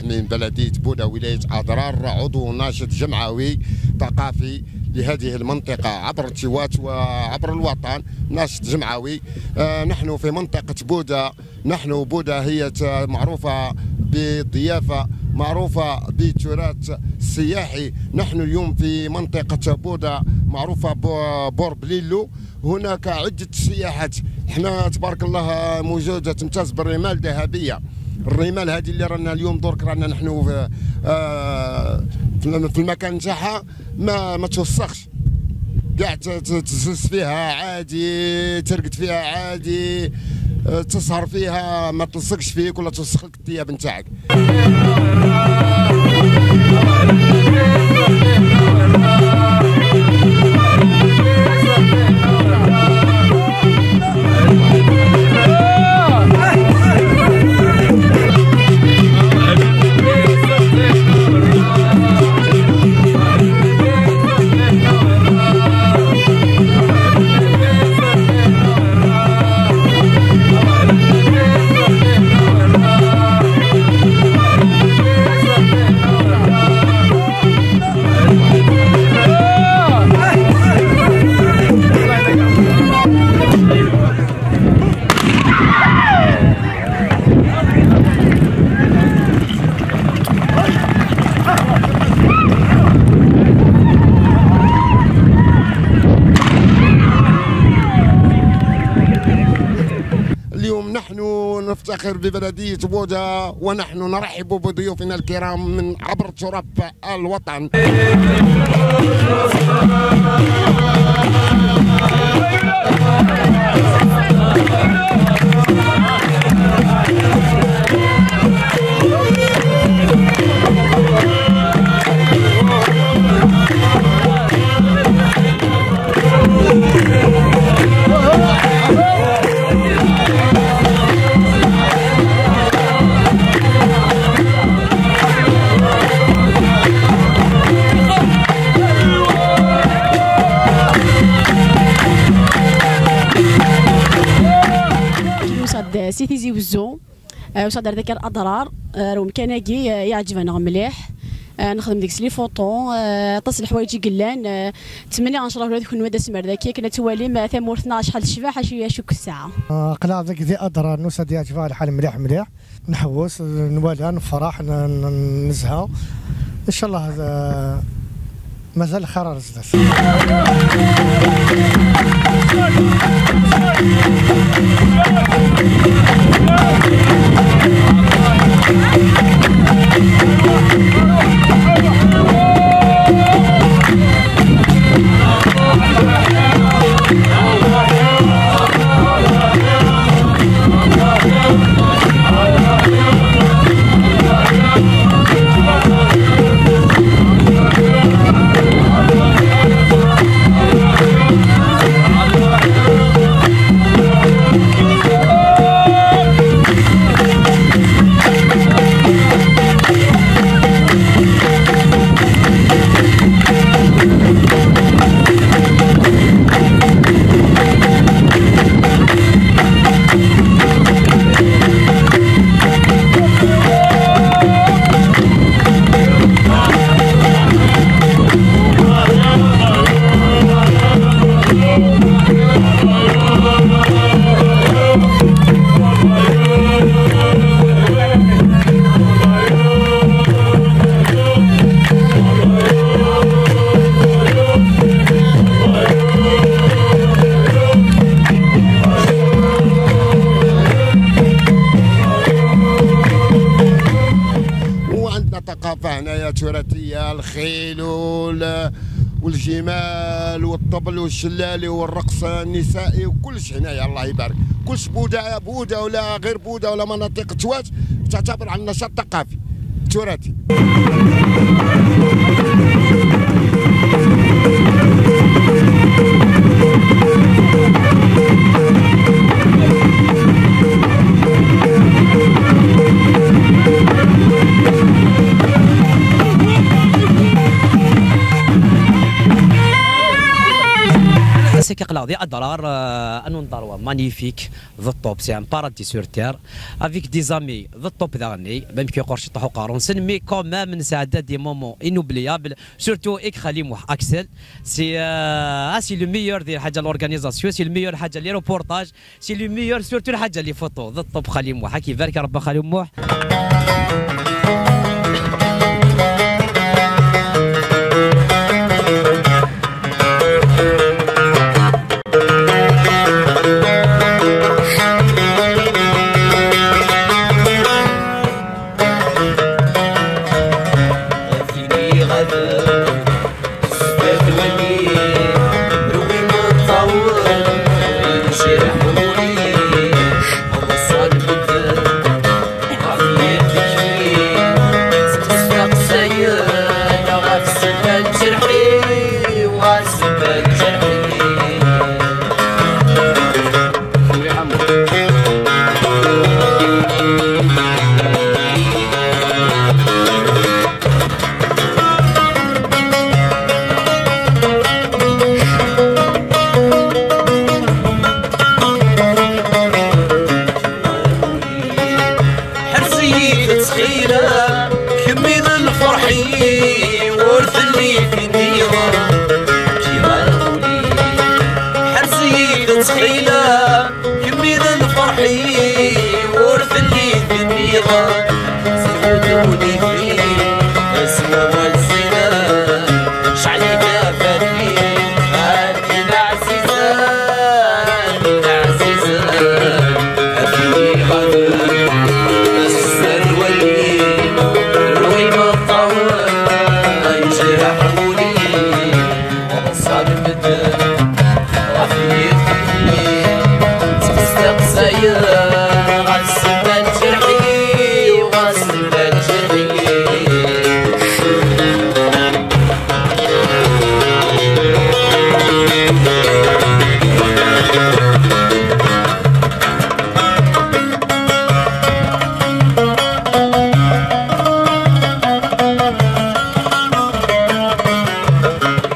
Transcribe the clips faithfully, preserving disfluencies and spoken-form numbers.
من بلدية بودا ولاية أضرار، عضو ناشط جمعوي ثقافي لهذه المنطقة عبر التيوات وعبر الوطن، ناشط جمعوي. آه، نحن في منطقة بودا، نحن بودا هي ت-، معروفة بالضيافة، معروفة بالتراث السياحي. نحن اليوم في منطقة بودا معروفة ب-، بور بليلو. هناك عدة سياحات. احنا تبارك الله موجودة، تمتاز بالرمال الذهبية. الرمال هذه اللي رانا اليوم درك رانا نحن في، آه، في الم-، في المكان تاعها ما، ما توسخش. كاع ت-، ت-، تزز فيها عادي، ترقد فيها عادي، آه، تسهر فيها، ما تلصقش فيك ولا توسخ لك الثياب نتاعك. اليوم نحن نفتخر ببلدية بودا، ونحن نرحب بضيوفنا الكرام من عبر تراب الوطن. Nusa-d si Tizi Wezzu, eh, usa-d ar dagi ar Adrar, eh, ar umkan-agi, eh, yeɛǧeb-aneɣ mliḥ. Eh, nexdem deg-s les photos, eh, aṭas n leḥwayeǧ i yellan, eh, ttmenniɣ ncallah ula d kenwi ad asem ar dagi akken ad twalim, eh, tamurt-nneɣ acḥal tecbeḥ, acu, acu tesɛa. Ah, aql-aɣ dagi di Adrar, nusa-d yeɛǧeb-aɣ lḥal mliḥ mliḥ. Nḥewwes, nwala, nefṛeḥ, n-, n-, nezha. Ncallah, eh, mazal lxir ar zdat. وعندنا ثقافة هنايا تراثية، الخيل وال-، والجمال والطبل والشلالي والرقص النسائي وكلش هنايا، الله يبارك. كلش بودا، بودا ولا غير بودا ولا مناطق توات تعتبر عندنا نشاط ثقافي تراثي. Aql-aɣ di Adrar, euh, un endroit magnifique, d ṭṭup, c'est un paradis sur terre, avec des amis, d ṭṭup daɣenni, même que ɣur ciṭuḥ uqerru-nsen, mais quand même nesɛedda des moments inoubliables, surtout avec Xali Muḥ Axel, c'est, euh, ah, c'est le meilleur des حاجة l'organisation, c'est le meilleur حاجة les reportages, c'est le meilleur surtout الحاجة les photos, d ṭṭup Xali Muḥ, ad k-ibarek Rebbi Xali Muḥ. Ḥrez-iyi ttxila, kemmi d lferḥ-iw, ur telli tniḍ. Ḥrez-iyi ttxila, kemmi d lferḥ-iw, ur telli tniḍ. Sduduni-t-id, asma wal zzina, cɛel-it a fati, a ddin ɛziza.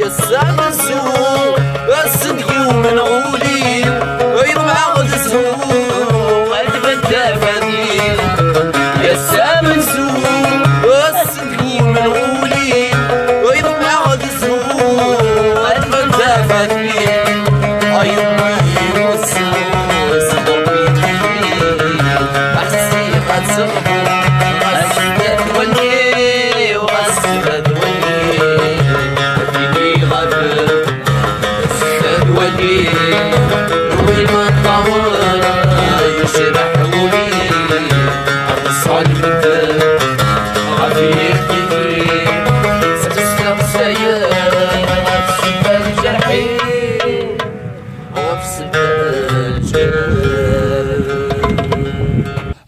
Yes, I'm a zoo, a send human holy, I'm out of zoo, I'm the devil. Yes, I'm a zoo, a send human holy, I'm out of zoo, I'm the devil.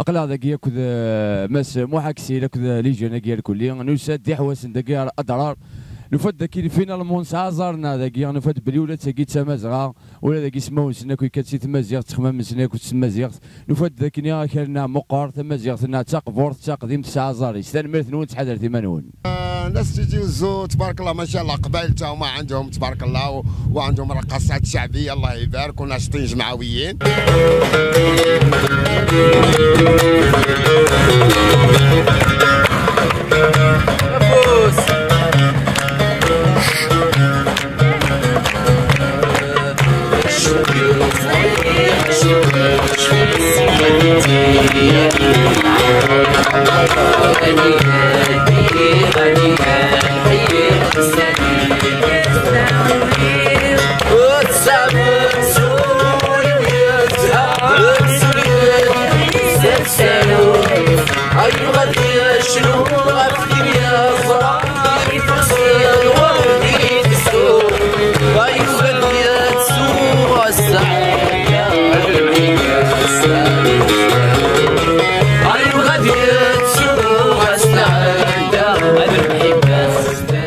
Aql-aɣ dagi akked, eh, Mass Muḥ Aksil akked, eh, les jeunes-agi irkelli. Nusa-d iḥwasen dagi ar Adrar. Nufa-d dakken finalement nesɛa aẓar-nneɣ dagi. Nufa-d belli ula d tagi d tamazɣa. Ula dagi ismawen-nsen akk yekka-d si tmaziɣt, ttexmam-nsen akk s tmaziɣt. Nufa-d dakken akal-nneɣ meqqer, tamaziɣt-nneɣ d taqburt, d taqdimt, tesɛa aẓar-is. Tanemmirt-nwen, ttḥadaret iman-nwen. آه، ناس تيزي وزو، تبارك الله، ما شاء الله، قبايل تا هما عندهم، تبارك الله، و-، وعندهم رقصات شعبية، الله يبارك، وناشطين جمعويين.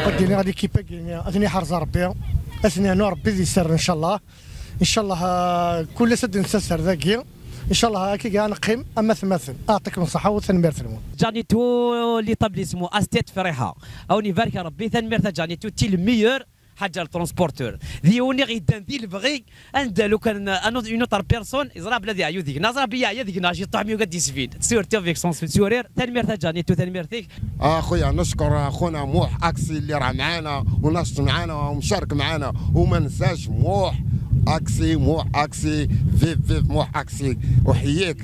Ad iniɣ l'équipe-agi, ad ten-iḥrez Rebbi, ad ten-iɛnu Rebbi di sser, ncallah. Ncallah, ah, kul ass ad d-nessaser dagi. Ncallah, akka ad neqqim am atmaten. Aɛṭikum ṣṣeḥḥa u tanemmirt-nwen. Janito, l'établissement Astét Friḥa. Ad wen-ibarek Rebbi, tanemmirt a Janito, t'es le meilleur. Ḥaǧa le transporteur d yiwen i ɣ-yeddan di lebɣi, anda lukan une autre personne yeẓra bla d yeɛyu deg-neɣ, ẓra bi yeɛya deg-neɣ, jiṭuḥ mi yuga d-yesbin. Surtout avec son sourire. Tanemmirt a Janito, tanemmirt-ik. أخويا، نشكر أخونا موح أكسي اللي راه معانا وناشط معانا ومشارك معانا، وما ننساش موح أكسي، موح أكسي، vive vive موح أكسي، وحييك.